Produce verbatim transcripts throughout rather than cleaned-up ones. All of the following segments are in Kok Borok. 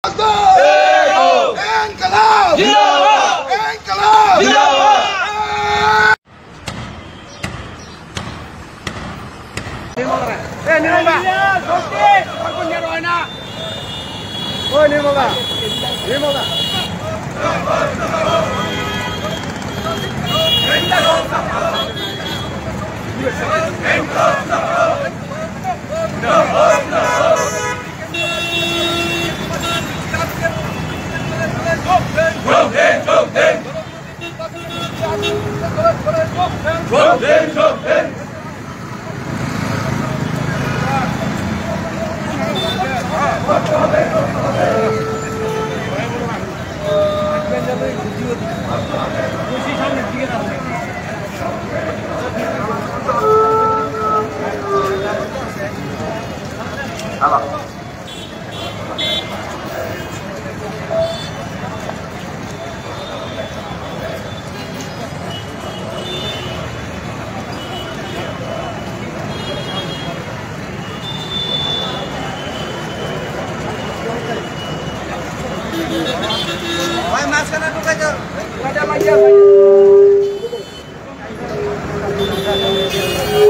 Inqilab! Inqilab!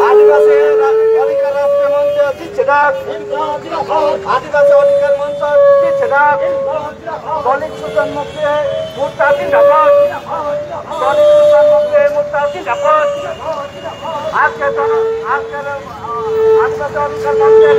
Adibasi Ra-, Adhikar Rashtriya Manch jichdak. Adibasi Adhikar Manch jichdak. Dalit Shoshan Mukti Morcha zindabad. Dalit Shoshan Mukti Morcha zindabad. Ajke to, ajke, ajke to Adhikar Manch